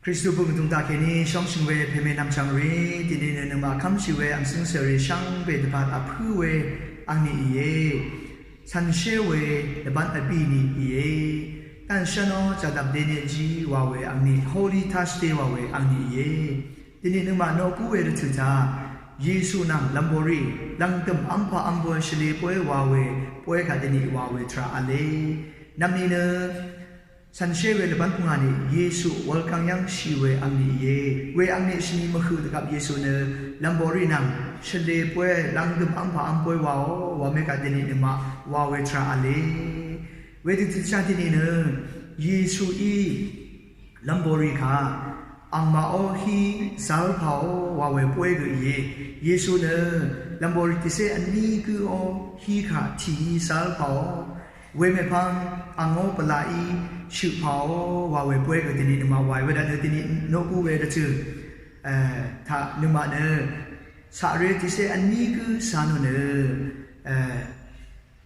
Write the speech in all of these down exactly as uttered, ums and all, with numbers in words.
Kristu bøng dvng taq kèní shóngshø̀ng we pèmè nvmchv̀ng rì, dìní nø nøngmaq kv́mshì we angcǿng cèrì shvngbe dvpvt vpǿ we angni ìe. Cv̀nshé we lvbán vbì ni ìe. Dv̀nshv́nó jadvp dèní jì wa we angni, Holy Thursday wa we angni ìe. Dìní nøngmaq noqgú we rvtø̀ taq Yesu nvng lv̀mbòrì lv̀ngdø̀m v́mpà v́mboy shvlē bóy wa we, bóy kaq dìní wa we tvrà v̄le. Nvmni nø cv̀nshé we lvbán pvngà ni Yesu wulkvng yv́ngshì we angni ìe. We angni shvni mvhøq dvgvp Yesu nø lv̀mbòrì nvng shvlē bóy lv̀ngdø̀m v́mpà v́mboy waò, wamé kaq dìní nøngmaq wa we tvrà v̄le. Wedø tiqchá dìní nø Yesuí lv̀mbòrì kaq angmaqó hí zalpàò wa we bóy gø ìe. Yesu nø lv̀mbòrì tìcé vní gǿò hí kaq tìí zalpàò. Wemèpvng angó pvlaqí shøqpàò wa we bóy gø dìní nøngmaq wae. Wedvt nø dìní noqgú we rvtø̀, eh, taq nøngmaq nø saqré tìcé vní gǿ zanò nø, eh,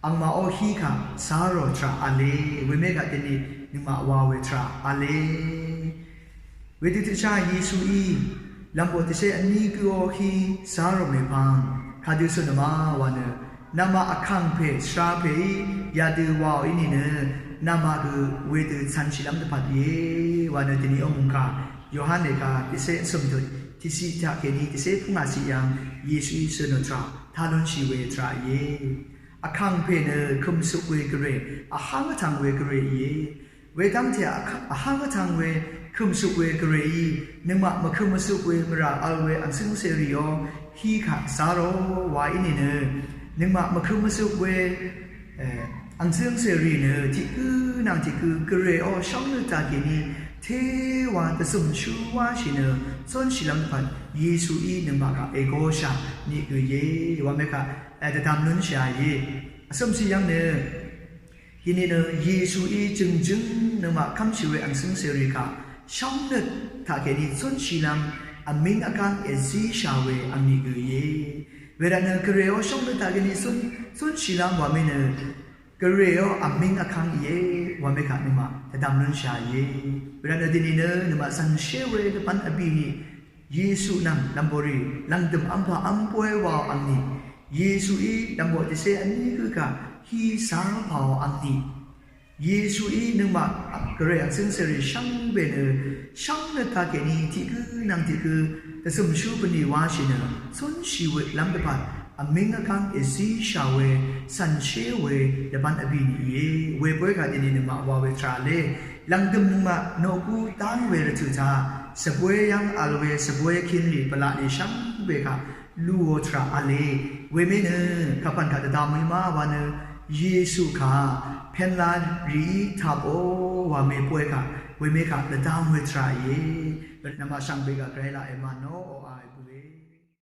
angmaqó hí kaq zalò tvrà v̄le. Wemé kaq dìní nøngmaq wa we tvrà v̄le. Wedø tiqchá Yesuí lv̀mbò tìcé vní gǿò hí zalò mèpvng kadø cø̀n nø ma wa nø, namaq vkàngpè svrapèí yadø waò í nìnø namaq gø wedø cv̀nshìlv́m dvpvt íe wa nø dìní ó mungkà Yohan lèga tìcé vsø̀m tut tìciq taq kèní tìcé pvngàciq yv̀ng Yesuí cø̀n nø tvrà taq lúnshì we tvrà íe. Vkàngpè nø kø̀msuk we gvray, vháng vtvng we gvray íe. Wedv́ngte vháng vtvng we kø̀msuk we gvrayí nøngmaq mvkø̀m mvsuk we mvrà vl we angcǿng cèrìò hí kaq zalò wa í nìnø nøngmaq mvkø̀m mvsuk we, eh, angcǿng cèrì nø tiq gǿ nvng tiq gǿ gvrayò shóngnøt taq kèní téwa dvzø̀mshú wáshì nø cúnshìlv́m dvpvt Yesuí nøngmaq kaq ègoshà ni gø íe. Wamé kaq, eh, dvdvm lúnshà íe. Vsø̀mciq yv̀ng nø dìní nø Yesuí jø̀ngjǿng nøngmaq kv́mshì we angcǿng cèrì kaq shóngnøt taq kèní cúnshìlv́m vmíng vkv́ng èzíshà we angni gø íe. Wervtnø gvrayò shóngnøt taq kèní cún, cúnshìlv́m wamé nø gvrayò vmíng vkv́ng íe. Wamé kaq nøngmaq dvdvm lúnshà íe. Wervtnø dìní nø nøngmaq cv̀nshé we lvbán vbì ni Yesu nvng lv̀mbòrì lv̀ngdø̀m v́mpà v́mboy waò angni, Yesuí lv̀mbò tìcé vní gǿ kaq hí zalpàò angni, Yesuí nøngmaq gvray angcǿng cèrì shvngbe nø shóngnøt taq kèní tiq gǿ nvng tiq gǿ dvzø̀mshú bvni wáshì nø cúnshì we lv́m dvpvt vmíng vkv́ng èzíshà we cv̀nshé we lvbán vbì ni íe. We bóy kaq dìní nøngmaq wa we tvrà v̄le. Lv̀ngdø̀m nøngmaq noqgú dáng we rvtø̀ taq svbóy yv́ng vl we svbóy kinrì pvlaqni shvngbe kaq lúò tvrà v̄le. Wemé nø kapv̀n kaq dvdvm í ma wa nø Yesu kaq pènla rìí tapò wamé bóy kaq wemé kaq dvdvm we tvrà íe. Nøngmaq shvngbe kaq gvray laq èmv̀n nò o a